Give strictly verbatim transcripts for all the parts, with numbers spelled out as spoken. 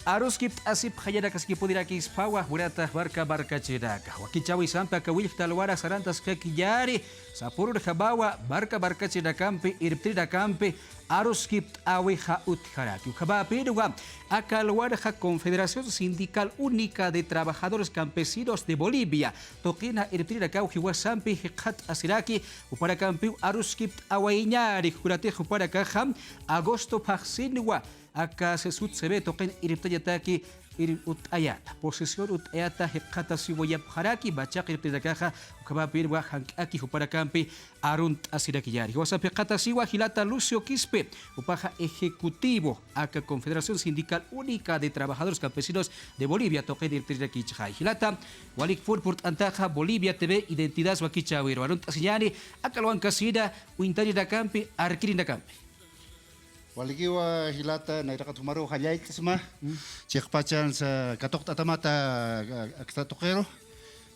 Aruskipt'asipxañanakaskipunirakispawa, munata marka markachirinaka. Wakichäwisampi aka willkta alwanax sarantaskakiñäni, sapürunjamawa marka markachirinakampi, irptirinakampi aruskipt'äwixa utjaraki. Ukhamäpinwa aka alwanxa Confederación Sindical Única de Trabajadores Campesinos de Bolivia tuqina irptirinakaw jiwasampi jikxatt'asiraki, jupanakampiw aruskipt'awayañäni, kunatix jupanakaxa agosto phaxsinwa aka CESUTCB tuqin irptañataki ir-, utt'ayata, posesión utt'ayata jikxatasiwayapxaraki, machaq irptirinakaxa ukhamäpinwa jank'aki jupanakampi arunt'asirakiñäni. Jiwasampi jikxatasiwa jilata Lucio Quispe, jupaxa ejecutivo aka Confederación Sindical Única de Trabajadores Campesinos de Bolivia tuqin irptirirakichixay. Jilata, walikpun purt'antaxa Bolivia TV Identidad wakichäwiru. Arunt'asiñäni aka alwankasina uñtanirakampi, arkirinakampi. Walikiwa jilata, nayraqat jumaruxa llallt'sma. Mm. Chiqpachansa katuqt'atamata, a-, aksa tuqiru.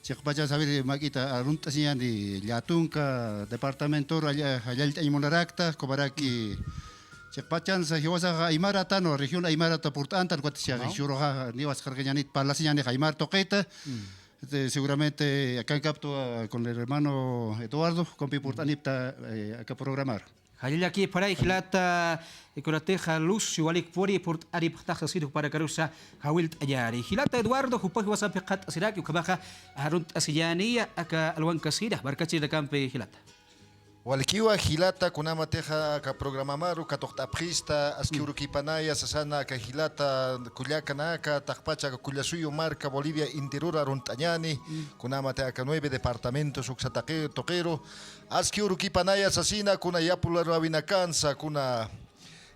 Chiqpachansa, a ver, mak'ita arunt'asiñäni, llatunka departamentor lla-, llallt'añ munarakta, kumaraki. Mm. Chiqpachansa jiwasaxa aymaratan, región aymarata purt'antan, ukat siya, no, jichhüruxa niwaskarkañänit parlasiñäni aymar tuqita. Mm. Este, seguramente akankaptu, ah, con el hermano Eduardo, ukampi purt'anipxta, eh, aka programar. Jallallakïpxaray jilata, eh, kunatixa Lucio, walikpuni purt'anipxtax sasina jupanakarusa jawillt'añäni. Jilata Eduardo, jupa jiwasampi jikxatt'asiraki, ukhamaxa arunt'asiñäniya aka alwankasina markachirinakampi jilata. Walikiwa jilata, kunamatixa aka programamaru katuqt'apxista, aski, mm, urukipanaya sasana aka jilata kullakanaka, taqpacha aka Kullasuyu marka Bolivia enterora arunt'añäni, mm, kunamati aka nueve departamentos uksa taqi-, tuqiru, aski urukipanaya sasina, kuna yapulawinakansa, kuna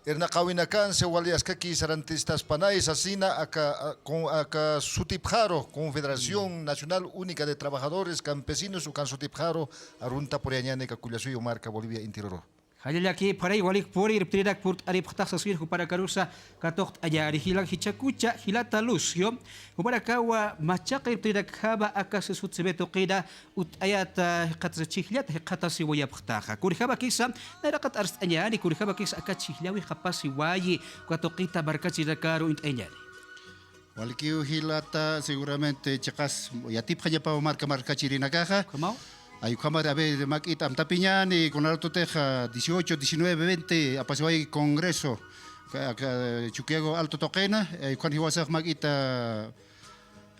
irnaqawinakansa wali askaki sarantistaspanay sasina, aka, a, con, aka sutipxaru, Confederación Nacional Única de Trabajadores Campesinos, ukan sutipxaru, aruntapuriyañäni aka Kullasuyu marka Bolivia enteroro. Jallallakïpxaray, walikpuni irptirinak purt'anipxtax sasina jupanakarusa katuqt'añäni. Jilan jichhakucha, jilata Lucio, jupanakawa machaq irptirinak jama aka CESUTCB tuqina utt'ayata jikxatasi, chhijllata jikxatasiwayapxtaxa. Kunjamakisa, nayraqat arst'añäni, kunjamakisa aka chhijllawix apasiwayi, uka tuqita markachirinakaru uñt'ayañäni. Walikiw jilata, seguramente chiqas yatipxañapaw marka markachirinakaxa. Ukhamaw. Ay, ukhamar, a ver, mak'it amtapiñäni, kunarututix, ah, dieciocho, diecinueve, veinte, apasiwayi congreso, ka, ka, Chukiyawu Alto tuqina, ay, ukan jiwasax mak'ita,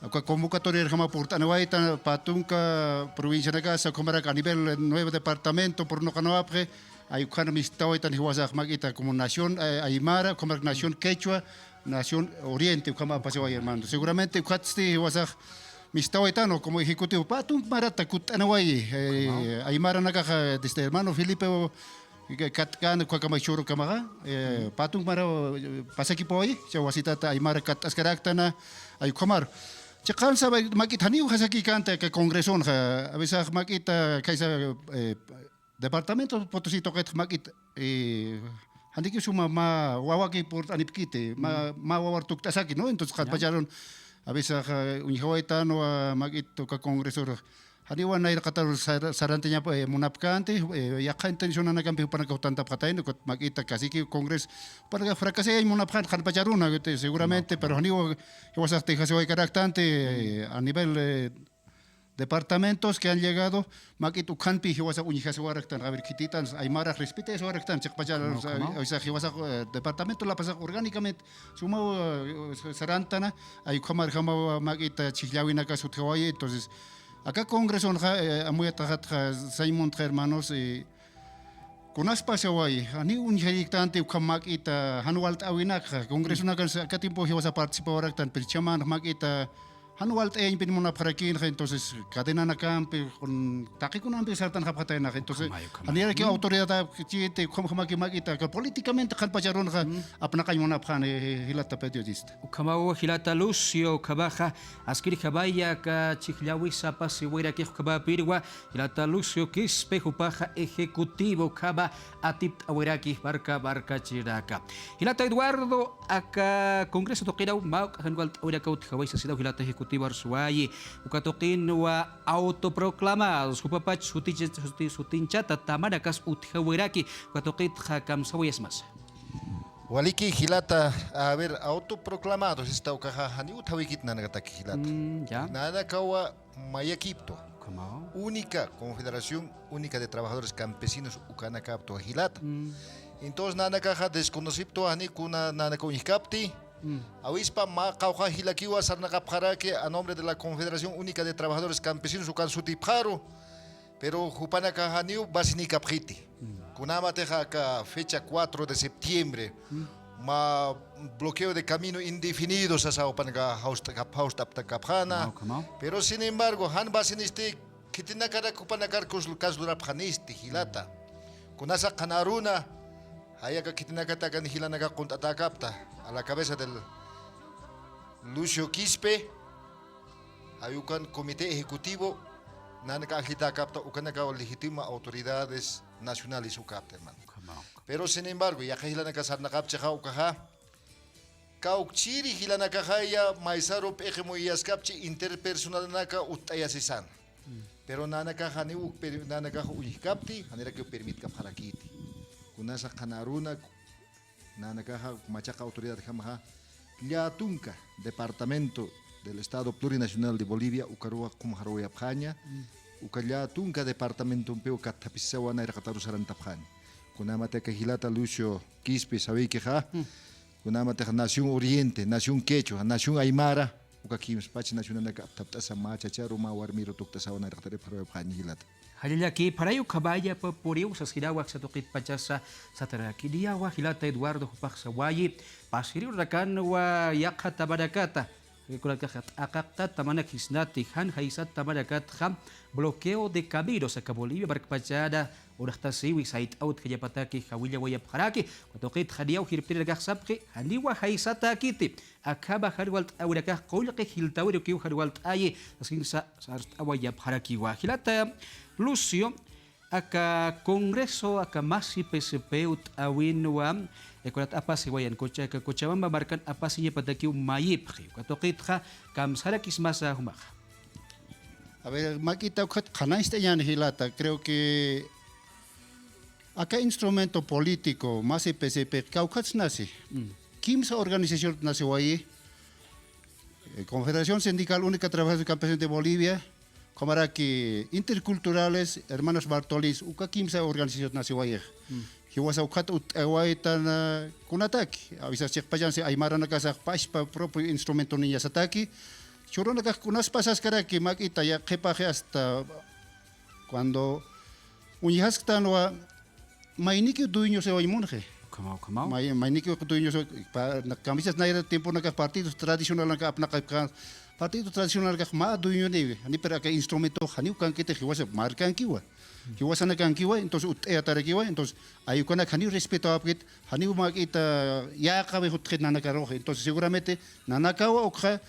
ah, uka convocatoriarjama purt'aniwayta, pä tunka provincianakasa, ukhamarak a nivel nueve departamento, purnuqanawapxi, ay, ukan mistawaytan jiwasax mak'ita como nación, eh, aymara, ukhamarak nación quechua, nación oriente, ukhama apasiway, hermano. Seguramente ukatsti jiwasax mistawaytanu como ejecutivo, pä tunk marata kutt'aniwayi, eh, aymaranakaxa, desde hermano Felipe, eh, katkän, ukhakama jichhürukamaxa, eh, pä tunk mara, eh, pasakipawayi, chay wasitata aymara katt'askaraktana, ay, ukhamar. Chiqansa, mak'it janiw jasakïkänti aka congresonxa, a veces mak'ita, khaysa, eh, Departamento Potosí tuqitx mak'it, eh, janikiw suma mä wawaki purt'anipkiti, mä, mä wawar tukt'asaki, ¿no? Entonces, qhatpacharun, a veces, eh, uñjawaytanwa mak'it uka congresor, janiwa nayraqatar sar-, sarantañap, eh, munapkänti, eh, yaqha intencionanakampi jupanakax jutantapxatayna, ukat mak'ita casiquiw congreso, jupanakax fracasayañ munapxän qhanpacharuna, seguramente, pero janiwa jiwasax tijasiwaykaraktanti, eh, a nivel, eh, departamentos que han llegado, mak'it ukhampi jiwasax uñjasiwaraktan, a ver, khititan, aymarax respetasiwaraktan, chiqpachar, a veces jiwasax, eh, departamento La Paz orgánicamente, sumaw, eh, sarantana, ay, ukhamarjamaw, mak'it, eh, chhijllawinakas utjawayi, entonces, aka congresonxa, eh, amuyataxatxa, sañ muntxa, hermanos, eh, Kunaspasawayi, janiw uñjarïktanti ukham mak'ita, jan walt'äwinakxa, congresonakan aka tiempo jiwasa participawaraktan, pero chhaman mak'ita, jan walt'ayañpin munapxarakïnxa, entonces, cadenanakampi, kun, taqikunampi sartanxapxataynaxa, entonces, janirakiw autoridadchiti, ukhamjamaki mak'ita, aka políticamente qhanpacharunxa, apnaqañ munapxani, jilata periodista. Ukhamaw jilata Lucio, ukhamaxa, askirjamaya aka chhijllawisa apasiwayrakix ukhamäpinwa, jilata Lucio Quispe, jupaxa ejecutivo ukhama atipt'awiraki marka markachirinaka. Jilata Eduardo, aka congreso tuqinaw mä juk'a jan walt'äwinakaw utjaway sasinaw jilata ejecutivo arsuwayi. Uka tuqinwa autoproclamados, jupapach sutincha-, suti-, sutinchata tamanakas utjawiraki, uka tuqitxa kamsawayasmasa. Waliki jilata, a ver, autoproclamados esta ukaxa, janiw utjawikit nanakataki jilata. Mm, ya. Nanakawa mayakiptu. ¿Cómo? Única Confederación Única de Trabajadores Campesinos ukanakaptu jilata. Mm. Entonces nanakaxa desconociptu jani kuna nanaka uñjkapti. Mm. Awispa mä qawqha jilakiwa sarnaqapxaraki a nombre de la Confederación Única de Trabajadores Campesinos ukan sutipxaru. Pero jupanakax janiw basinikapxiti. Mm. Kunamatixa aka fecha cuatro de septiembre, mm, mä bloqueo de camino indefinido sasa jupanakax jawst'akap-, jawst'aptakapxäna. Ukhamaw, ukhamaw. Pero sin embargo, jan basinisti khitinakarak jupanakar kus-, kas lurapxanisti jilata. Mm. Kunasa qhan aruna, jayaka khitinakatakan jilanakax qunt'atäkapta, a la cabeza del Lucio Quispe, jay ukan comité ejecutivo, nanaka ajllitäkapta ukanakaw legitima autoridades nacionales ukapta, hermano. Ukhamaw. Pero sin embargo, yaqha jilanaka sarnaqapchixa ukaxa, kawkchiri jilanakaxaya maysaru p'iqi muyaskapchi interpersonalnaka utt'ayasisan. Mm. Pero nanakaxa janiw uk peri-, nanakaxa uñjkapti, janirakiw permitkapxarakiti. Kunasa qhan aruna, nanakaxa machaqa autoridadjamaxa, llätunka departamento del Estado Plurinacional de Bolivia, ukaruwa qumxaruwayapxaña, mm, uka llätunka departamentompiw kathapisisawa nayraqataru sarantapxaña. Kunamati aka jilata Lucio Quispe sawïkixa, mm, kunamatixa Nación Oriente, Nación Quechua, Nación Aymara, uka kimspacha nacionanaka apthapt'asa mä chacharu, mä warmiru tukt'asawa nayraqatar ipxaruwayapxaña jilata. Jallallakïpxaray, ukhamäyapa puriw sasirawa aksa tuqitpachasa sataraki. Niyawa jilata Eduardo jupax sawayi, pasiri ururakanwa yaqha tamanakata, kunatkax t'aqaqta tamanak jisnati, jan jaysat tamanakatxa bloqueo de caminos aka Bolivia markpachana urxtasiwi sayt'aw utjañapataki jawillawayapxaraki, uka tuqitxa niyaw jirptirinakax sapxi, janiwa jaysatäkiti. Akhama jan walt'äwinakax qullqi jiltäwirukiw jan walt'ayi, sasinsa sart'awayapxarakiwa. Jilata Lucio, aka congreso, aka masi P C P utt'äwinwa, eh, kunat apasiwayan, Cocha-, aka Cochabamba markan apasiñapatakiw mayipxi. Uka tuqitxa kamsarakismasa jumaxa. A ver, mä k'ita ukhat qhanañcht'añäni jilata, creo que aka instrumento político, masi P C P, kawkhatsnasi. Mm. Kimsa organización nasiwayi, eh, Confederación Sindical Única Trabajadores y Campesinos de Bolivia, ukhamaraki Interculturales, Hermanos Bartolis, uka kimsa organización nasiwayi. Mm. Jiwasa ukhat utt'awaytan, eh, kunataki, a veces chiqpachansi aymaranakasax pachpa propio instrumento niñasataki. Churunakax kunas pasaskaraki, mä k'ita ya qhipaxi hasta cuando uñjasktanwa, maynikiw dueño siwañ munxi. Ukhamaw, ukhamaw. May-, maynikiw dueño siwañ, pa-, na-, kamisas nayra tiemponakax partidos tradicionalnakax apnaqapxän, partidos tradicionalnakax mä dueñoniwi, jani pero aka instrumento janiw kankiti jiwasa markankiwa. Jiwasanakankiwa, entonces utt'ayatarakiwa, entonces ay ukanak janiw respetawapkit, janiw mä k'ita yäqawi jutxit nanakaruxa. Entonces seguramente nanakawa ukxa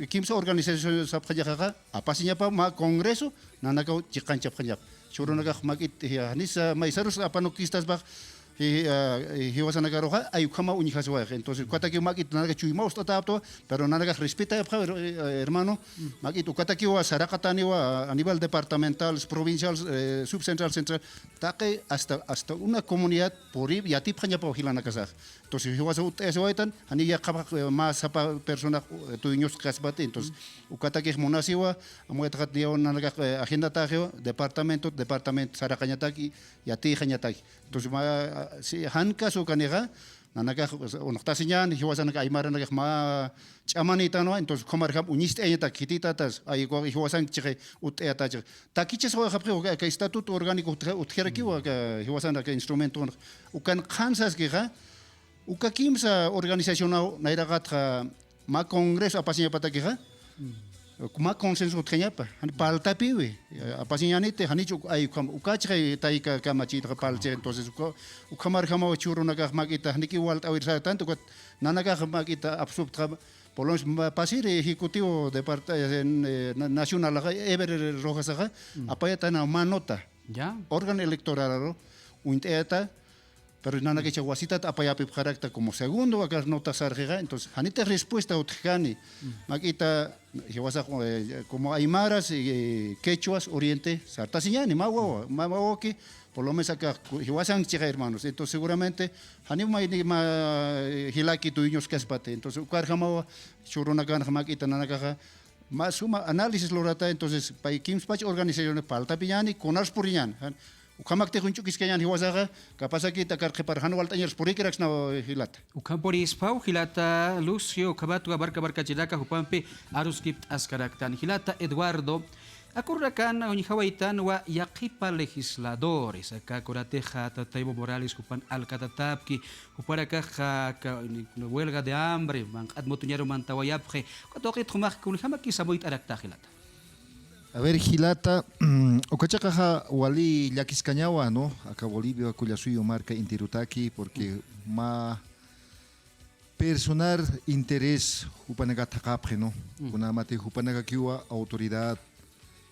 kimsa organización sapxañaxaxa, apasiñapa mä congreso, nanakaw chiqanchapxañapa. Churunakax mä k'it, eh, janisa maysarus apanukistaspax, eh, eh, jiwasanakaruxa, ay ukhama uñjasiwayax. Entonces, ukatakiw mä k'it nanaka chuyma ust'atäptawa, pero nanakax respetayapxa, eh, hermano, mä k'it ukatakiwa saraqatäniwa a nivel departamental, provincial, eh, subcentral, central, taqi hasta, hasta una comunidad purip yatipxañapaw jilanakasax. Entonces, jiwasa utt'ayasiwaytan, jani yaqhapa, eh, mä sapa persona, eh, dueños kaspati. Entonces, ukatakix munasiwa, amuyataxat niyaw nanakax, eh, agendatäxiwa, departamento, departamento saraqañataki, yatixañataki. Entonces, mä, ah, si, jan caso ukanixa, nanakax, o sea, uñxtasiñän, jiwasanakax aymaranakax mä ch'amanïtanwa, entonces, ukhamarjam uñist'ayañatak, khititatas, ay, jiwasanchixi utt'ayatächixi. Takichasiwayxapxi, uka, aka estatuto orgánico utja-, utjarakiwa, aka jiwasan aka instrumento, ukan qhan saskixa, uka kimsa organizacionaw nayraqatxa mä congreso apasiñapatakixa, mä consenso utjañapa, jani paltapiwi, apasiñäniti, janich uk-, ay ukham, ukachixi tayka kamachïtxa palchi, entonces, uka, ukhamarjamaw churunakax mä k'ita, janikiw walt'awir sartan, ukat nanakax mä k'ita apsuptxa, por lo menos, ma-, pasiri ejecutivo de part-, eh, en, eh, na-, nacional, Ever Rojasaxa, apayatana mä nota. Ya. Órgano electoral, uñt'ayata, Pero nanakachax wasitat apayapipxarakta como segundo aka nota sarxixa, entonces janitix respuesta utjkani. Mak'ita jiwasax, eh, como aymaras, eh, quechuas, oriente, sartasiñani, mä wawa, mä wawaki, por lo menos aka jiwasanchixa, hermanos. Entonces seguramente janiw mayni mä, eh, jilaki dueños kaspati. Entonces ukarjamawa churunakanax mak'ita nanakaxa mä suma análisis lurata, entonces pay kimspach organizaciones faltapiñani, kunas puriñani. Jan, ukhamaktix uñch'ukiskañäni jiwasaxa, capazakïta akar qhipar jan walt'añaras purïkiraksnaw jilata. Ukham purispaw jilata Lucio, ukhamatwa marka markachirinaka jupampi aruskipt'askaraktan. Jilata Eduardo, aka urunakan uñjawaytanwa yaqhipa legisladores, aka kunatixa tata Evo Morales jupan alcaldetäpki, jupanakaxa aka huelga de hambre, manq'at mutuñaru mantawayapxi, uka tuqit jumax kunjamakis amuyt'arakta jilata. A ver, jilata, uka chiqaxa wali llakiskañawa, ¿no? Aka Bolivia kullasuyu marka intirutaki, porque mä personal interés jupanakat jaqapxi, ¿no? Kunamati jupanakakiwa autoridad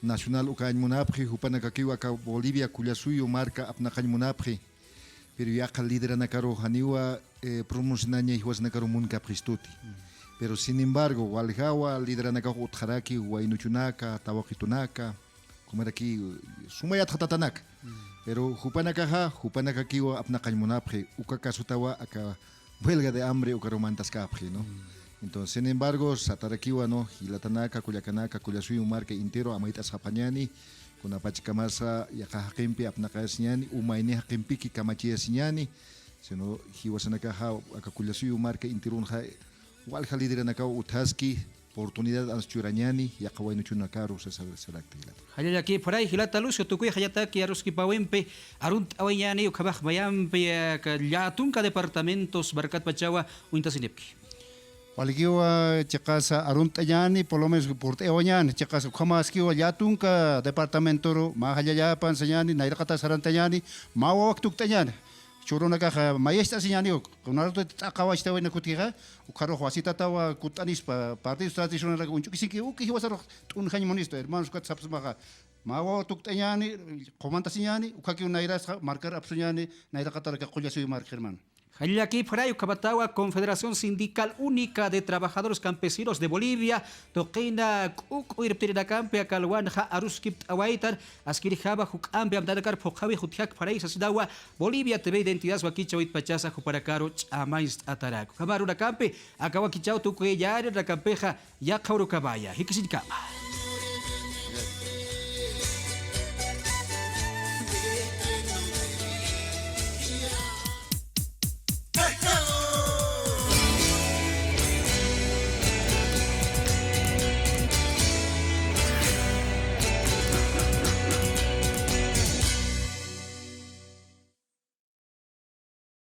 nacional ukañ munapxi, jupanakakiwa aka Bolivia kullasuyu marka apnaqañ munapxi. Pero yaqha lideranakaru janiwa, eh, promocionaña jiwasanakaru munkapxistuti. Pero sin embargo, waljawa lideranakax utjaraki, waynuchunaka, tawaqitunaka, kumaraki, suma yatxatatanaka. Pero jupanakaxa, jupanakakiwa apnaqañ munapxi, uka casotawa aka huelga de hambre ukaru mantaskapxi, ¿no? Entonces, sin embargo, satarakiwa, ¿no? Jilatanaka, kullakanaka, kullasuyu marka entero amayt'asxapañani, kunapachkamasa yaqha jaqimpi apnaqayasiñani, umayni jaqimpiki kamachiyasiñani, sino jiwasanakaxa aka kullasuyu marka enteronxa walja lideranakaw utjaski, oportunidad ansa churañani, yaqha waynuchunakaru, sasa, sarakta jilata. Jallallakipxaray jilata Lucio, tukuy jayataki aruskipawimpi arunt'awayañäni, ukhamax mayampi, eh, aka llätunka departamentos markatpachawa uñtasinipki. Walikiwa chiqasa arunt'añäni, por lo menos purt'ayawañäni, chiqasa ukhamaskiwa llätunka departamentoru mä jallallapan sañäni, nayraqata sarantañäni, mä wawak tukt'añäni. Churunakaxa mayacht'asiñäni, kunarutati t'aqawachta wayna kutixa, ukharux wasitatawa kutt'anispa, partidos tradicionalaka uñch'ukisinki, uka jiwasarux t'unjañ munistu, hermanos, ukat sapsmaxa, mä wawa tukt'añäni, qumantasiñäni, ukhakiw nayrasxa markar apsuñäni, nayraqataraka qullasuyu marka, hermano. Jallallakipxaray, ukhamatawa Confederación Sindical Única de Trabajadores Campesinos de Bolivia, tuqina k'uk'u irptirinakampi aka alwanxa aruskipt'awaytan, askirjama juk'ampi amtanakar phuqhawix utjakpxaray sasinawa Bolivia T V Identidad wakichäwitpachasa jupanakaru ch'amañst'atarak. Ukham arunakampi aka wakichäw tukuyañäni, urunakampixa yaqha urukamaya. Jikisiñkama.